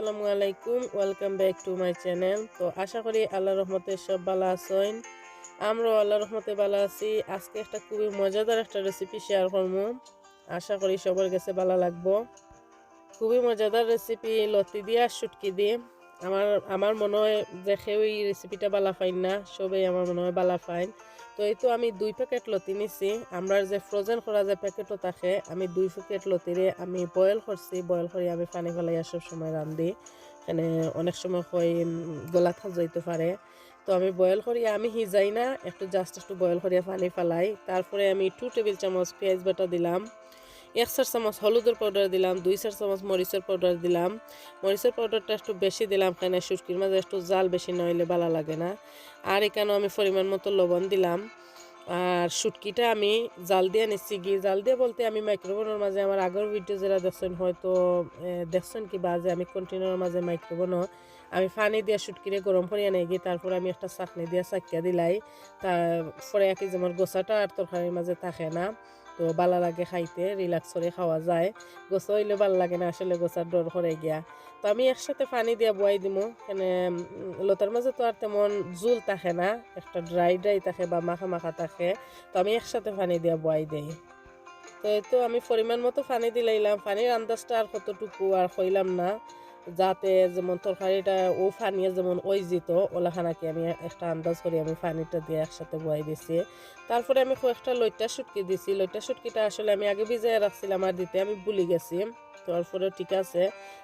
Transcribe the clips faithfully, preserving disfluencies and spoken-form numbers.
আসসালামু আলাইকুম, welcome back to my channel। তো আশা করি আল্লাহর রহমতে সব ভালা আছইন, আমরাও আল্লাহর রহমতে ভালা আছি। আজকে একটা খুবই মজাদার একটা রেসিপি শেয়ার করমু, আশা করি সবার গেছে ভালা লাগবো। খুবই মজাদার রেসিপি, লতি দিয়া শুটকি দি। আমার আমার মনে হয় যে কেউ এই রেসিপিটা ভালা পাইন না, সবেই আমার মনে হয় ভালা পাইন। তো এই তো আমি দুই প্যাকেট লতি নিছি, আমরার যে ফ্রোজেন করা যে প্যাকেটও থাকে, আমি দুই প্যাকেট লতিরে আমি বয়েল করছি, বয়েল করি আমি পানি ফালাইয়া সব সময় রান্ধি। এখানে অনেক সময় হয়, উম, গলা থাক যাইতে পারে। তো আমি বয়েল করি, আমি হিজাই না, একটু জাস্ট একটু বয়েল করিয়া পানি ফালাই। তারপরে আমি টু টেবিল চামচ পেঁয়াজ বাটা দিলাম, এক চার চামচ হলুদের পাউডার দিলাম, দুই চার চামচ মরিচের পাউডার দিলাম। মরিচের পাউডারটা একটু বেশি দিলাম, কেন শুটকির মাঝে একটু জাল বেশি না হইলে ভালা লাগে না। আর এখানেও আমি পরিমাণ মতো লবণ দিলাম। আর শুটকিটা আমি জাল দিয়া নিচ্ছি। গি জাল দিয়া বলতে আমি মাইক্রোওভেনের মাঝে আমার আগের ভিডিও যারা দেখছেন হয়তো, এ, দেখছেন কি বা যে আমি কন্টেনারের মাঝে মাইক্রোওভেনও আমি পানি দিয়া শুটকিরে গরম করিয়া নেই গি, তারপর আমি একটা চাকনি দিয়া চাকিয়া দিলাই। তারপরে আর কি যেমন গোসাটা আর তরকারির মাঝে থাকে না, তো ভালা লাগে খাইতে, রিল্যাক্স করে খাওয়া যায়। গোসা হইলে ভালা লাগে না আসলে, গোসার ডর করে গিয়া। তো আমি একসাথে পানি দিয়া বয়াই দিমু, মানে, উম, লতার মাঝে তো আর তেমন জুল থাকে না, একটা ড্রাই ড্রাই থাকে বা মাখা মাখা থাকে। তো আমি একসাথে পানি দিয়া বয়াই দেই। তো এই তো আমি পরিমাণ মতো পানি দিলাইলাম, পানির আন্দাজটা আর কতটুকু আর কইলাম না, যাতে যেমন তরকারিটা ও পানিয়ে যেমন ওই যেত, ওলাখান আর কি আমি একটা আন্দাজ করি আমি পানিটা দিয়ে একসাথে বয়াই দিছি। তারপরে আমি কয়েকটা লইট্টা শুটকি দিছি। লইট্টা শুটকিটা আসলে আমি আগে ভিজাইয়া রাখছিলাম আর দিতে আমি ভুলি গেছি। তারপরে ঠিক আছে,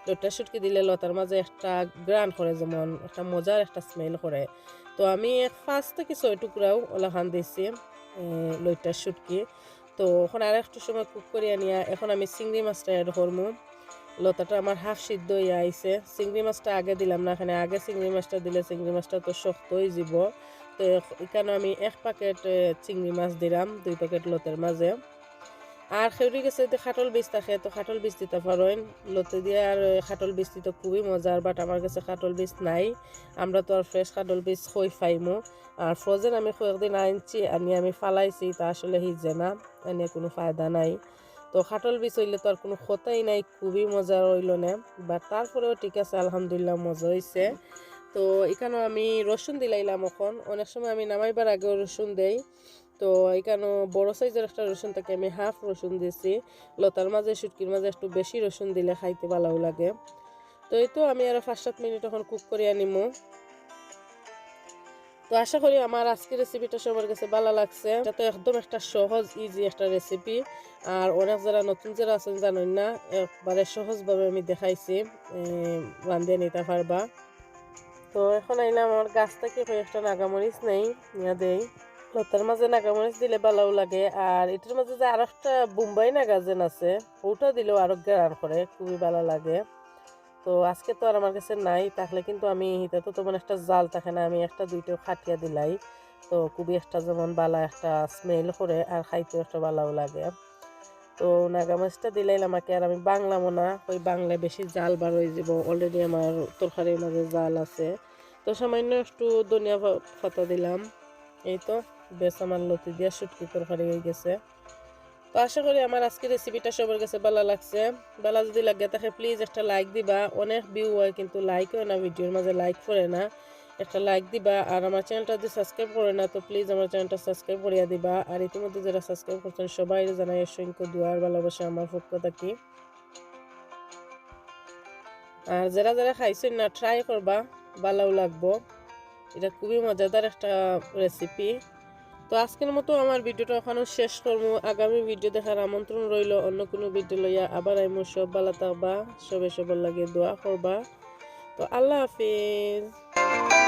লইট্টা শুটকি দিলে লতার মাঝে একটা ঘ্রাণ করে, যেমন একটা মজার একটা স্মেল করে। তো আমি এক পাঁচ থেকে ছয় টুকরাও ওলাখান দিছি, এ, লইট্টা শুটকি। তো এখন আর একটু সময় কুক করিয়া নিয়া এখন আমি চিংড়ি মাছটা অ্যাড করমু। লতাটা আমার হাফ সিদ্ধ হইয়া আইছে। চিংড়ি মাছটা আগে দিলাম না, এখানে আগে চিংড়ি মাছটা দিলে চিংড়ি মাছটা তো শক্ত হয়ে যাব। তো এখ-, এখানে আমি এক প্যাকেট, এ, চিংড়ি মাছ দিলাম দুই প্যাকেট লতের মাঝে। আর কেউরি গেছে যদি কাঠল বীজ থাকে তো কাঠল বীজ দিতে পারেন। লতি দিয়া আর, এ, কাঠল বীজ দিতে খুবই মজার, but আমার গেছে কাঠল বীজ নাই। আমরা তো আর ফ্রেশ কাঠল বীজ কই পাইমু। আর ফ্রোজেন আমি কয়েকদিন আনছি, আনি আমি ফালাইছি, তা আসলে হিজে না, এনে কোনো ফায়দা নাই। তো কাঠল বীজ হইলে তো আর কোনো কথাই নাই, খুবই মজার হইল না। But তারপরেও ঠিক আছে, আলহামদুলিল্লাহ মজা হইছে। তো এখানেও আমি রসুন দিলাইলাম এখন, অনেক সময় আমি নামাইবার আগেও রসুন দেই। তো এখানেও বড় সাইজের একটা রসুন থাকে, আমি হাফ রসুন দিছি। লতার মাঝে, শুটকির মাঝে একটু বেশি রসুন দিলে খাইতে ভালাও লাগে। তো এই তো আমি আরো পাঁচ সাত মিনিট এখন কুক করিয়া নিমু। তো আশা করি আমার আজকের রেসিপিটা সবার গেছে ভালা লাগছে। এটা তো একদম একটা সহজ, ইজি একটা রেসিপি। আর অনেক যারা নতুন যারা আছেন জানেন না, একবারে সহজভাবে আমি দেখাইছি, এ, রান্ধিয়া নিতে পারবা। তো এখন আইলাম আমার গাছ থেকে কয়েকটা নাগামরিচ নেই, নিয়া দেই। লতার মাঝে নাগামরিচ দিলে ভালাও লাগে। আর এটার মাঝে যে আর একটা বোম্বাই নাগা যেন আছে, ওটা দিলেও আরো ঘ্রাণ করে, খুবই ভালা লাগে। তো আজকে তো আর আমার গেছে নাই, থাকলে কিন্তু আমি, এটা তো তেমন একটা জাল থাকে না, আমি একটা দুইটা কাটিয়া দিলাই। তো খুবই একটা যেমন ভালা একটা স্মেল করে, আর খাইতেও একটা ভালাও লাগে। তো নাগামরিচটা দিলাইলাম আগে, আর আমি বাংলামও না, ওই বাংলায় বেশি জাল বার হয়ে যাব। Already আমার তরকারির মাঝে জাল আছে। তো সামান্য একটু ধনিয়া পা-, পাতা দিলাম। এই তো বেশ আমার লতি দিয়া শুটকি তরকারি হয়ে গেছে। তো আশা করি আমার আজকের রেসিপিটা সবার গেছে ভালা লাগছে। ভালা যদি লাগে থাকে প্লিজ একটা লাইক দিবা। অনেক ভিউ হয় কিন্তু লাইক হয় না, ভিডিওর মাঝে লাইক করে না। একটা লাইক দিবা। আর আমার চ্যানেলটা যদি সাবস্ক্রাইব করে না তো প্লিজ আমার চ্যানেলটা সাবস্ক্রাইব করিয়া দিবা। আর ইতিমধ্যে যারা সাবস্ক্রাইব করছেন সবাই জানাই অসংখ্য দোয়া আর ভালোবাসা আমার পক্ষ থাকি। আর যারা যারা খাইছেন না, ট্রাই করবা, ভালাও লাগবো। এটা খুবই মজাদার একটা রেসিপি। তো আজকের মতো আমার ভিডিওটা ওখানে শেষ করবো। আগামী ভিডিও দেখার আমন্ত্রণ রইল। অন্য কোনো ভিডিও লইয়া আবার আইমু। সব ভালা থাকবা, সবে সবার লাগে দোয়া করবা। তো আল্লাহ হাফিজ।